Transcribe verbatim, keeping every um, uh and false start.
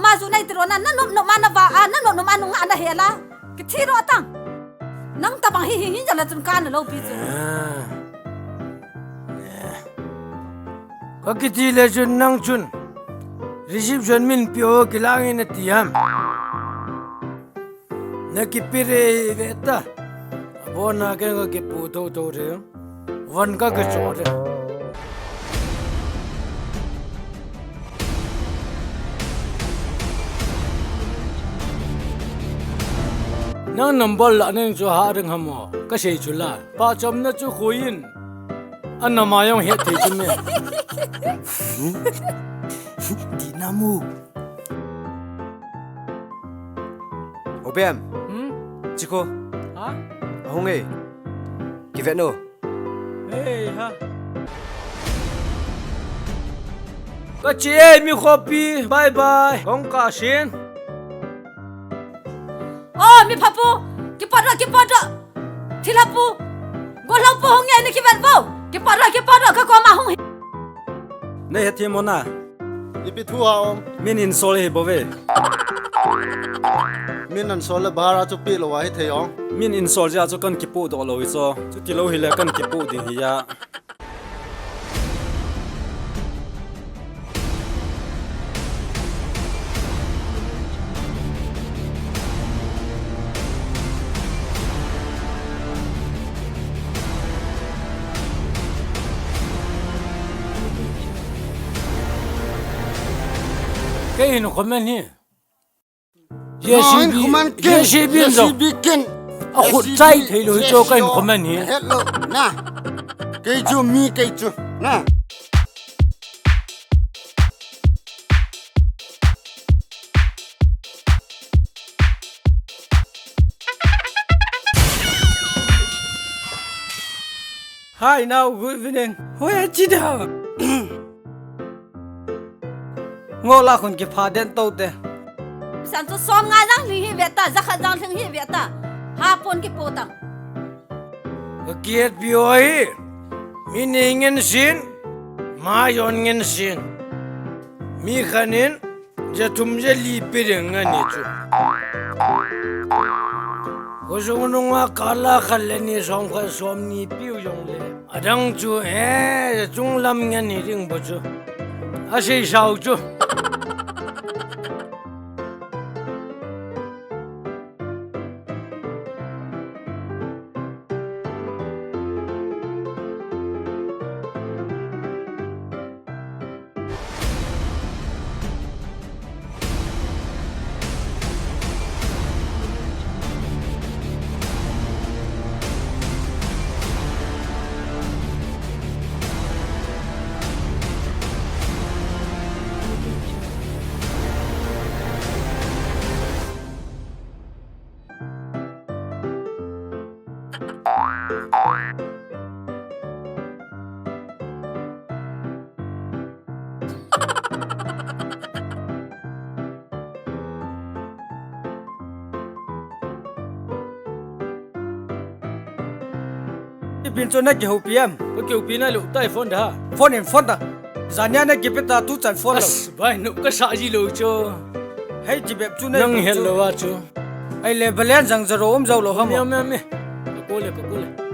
Ma ju nei tiro na, na nop nop ma na va a, na nop nop ma nung a na hela. Kithi ro tang. Nang tabang hi hi hi jala chun ka na lo pi chu. Ka kiti le chun nang chun. Reception min pi o kilang in a ti ham. Na kipe re ve ta. Abona ken ka kipu tho tho re. Van ka kicho re. Nang number la neng chu ha reng hamo. Ka sei chu la. Pa chom na chu khuin. Ana ma jong het thei chu me. Di na mu. Obem. Hmm? Chiko. Ha? Ahung e. Kivet no. Hey, ha. Ka chi e, mi khopi. Bye bye. Kong ka sin. Oh, mi phapu. Kipot ro, kipot ro. Thilha pu. Golhang pu hung nge ni kivet vo. Kipot ro, kipot ro. Ka koma hung hi. Nei het hi mo na. Ipi thu a om. Min insol hi bove. Min insol le bahar a chu pi lo a hi thei ong. Min insol jeh a chu kan kipu doh lo hi chu. Chuti lo hi le kan kipu ding hi a. Kei hin comment hi. J C B, j c b in jong. A khut chai thei lo hi chu ka hin comment hi. Hello, na. Kei chu mi kei chu, na. Hi, now, good evening. Hoi, chi da. Ngo la khun kipha den to te. San chu som nga jang hling hi ve ta, jakhat jang hling hi ve ta. Ha pon kipo ta. Ka kihet pi o hi. Mi nei ngen sin, ma jon ngen sin. Mi khan in, ja thum ja li pi ding ani chu. Ko jong nung a kala khat le ni som khat som ni piu jong le. Adang chu, eh, chunglam ngen hi ding bo chu. Asei sao chu. Ipin chu na kihoupi em? Ka kihoupi nai lou tai phone da. Phone in phone da. Jania na kipe ta tu chan phone lou. As, bai nu ka sa ji lou chu. Hei ti bep chu na nang het lou a chu. Ai le balance jang zero um jou lou ham. Me, me, me. Ka ko le, ka ko le.